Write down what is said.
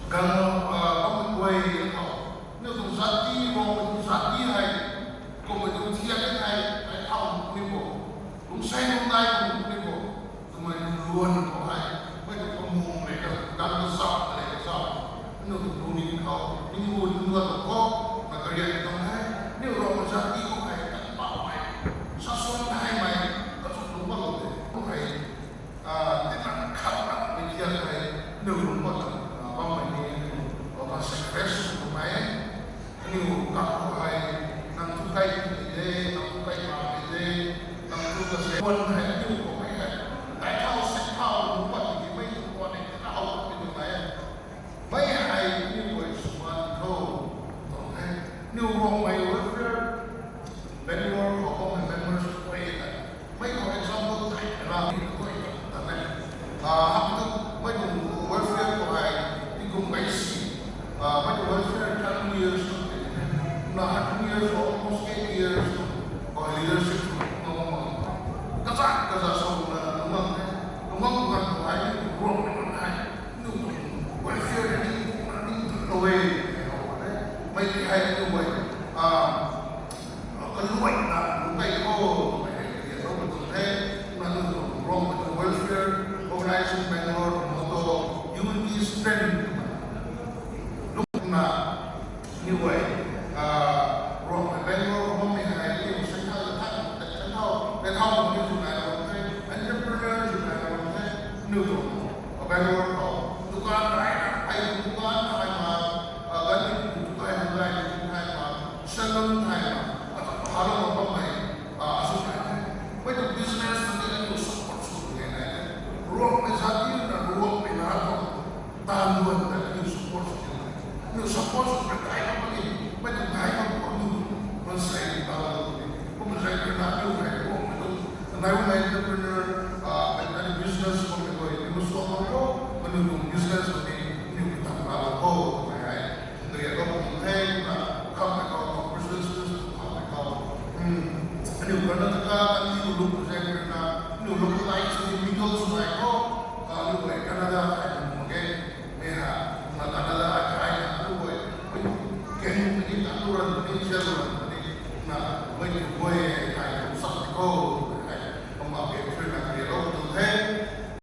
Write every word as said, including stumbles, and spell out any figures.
Ganglou, ah, bam guay khou, aniu tuang zati, Ruangmei tuang zati hei, kummei tuang thiak hei, hei thau ni bo, lungsaeng lungdai ni bo, twmei tuang luan khou hei, mei tuang kamung le ka, gan kazauh le kazauh, aniu tuang lungning khou, ning hu ning hu tuang khou, na kariak tuang hei, aniu Ruangmei zati khou hei, kan paumei, sasuan thaymei, kazuk lungc patlou de, khou hei, ah, tinan khat na mei thiak hei, aniu lungc pat, ah, bammei ni, aniu, ah, sacrifice sw tuang mei, aniu kak khou hei, nang thu kai ni de, nang thu kai ma ni de, nang thu ka se, wan hei, aniu khou mei hei, dai thau, sek thau, lungc pat ni mei tuang wan hei, ka how pat ni tuang mei. Mei hei, aniu guay sw man khou, tuang hei, aniu Ruangmei welfare, Bangalore khou bammei members guay hei, mei khou example thei na, ni guay ta ne. Ah, hak tu, mei tuang welfare khou hei, tingkum kai si, ah, mei tuang welfare thirty years tu, na thirty years, almost eight years tu, ah, leadership tu, na ma ma. Kazat, kazat sa na, na ma ne. Na ma ma khou hei, Ruangmei tuang hei, aniu tuang welfare hei, aniu tuang, aniu tuang e, hei, mei ti hei, aniu guay, ah, kaluaina lungc kai khou, twmei hei, aniu tuang the, na aniu tuang Ruangmei tuang welfare, organization Bangalore, motto, unity strength, twmei. Lungna, aniu guay, ah, Ruangmei Bangalore khou bammei hei, aniu seng thau, seng thau, seng thau, seng thau, aniu sw nai bam the, entrepreneur sw nai bam the, aniu tuang, ah, Bangalore khou, dukan nai, ai dukan nai ma, ah, gari dukan nai, dukan nai ma, salon nai ma, ata halou ma bammei, ah, sw nai the. Mei tuang business na ni aniu support sw nai the. Ruangmei zati na Ruangmei na tuang taanv luan ta aniu support sw nai. Aniu support sw nai kai bam ni, mei tuang kai bam khou aniu maansei ta lou ni. Kum maansei rui na aniu hei Ruangmei tuang, nai bam hei entrepreneur, ah, mei tuang business khou mei guay, aniu suan lou khou, aniu tuang business khou ni, aniu tam lou khou, twmei hei. Aniu ya bam tuang the, na, khamei khou, business, business, khamei khou. Hmm. Aniu Karnataka, aniu luk maansei rui na, aniu localize, aniu mingle sw nai khou, ah, aniu guay Canada,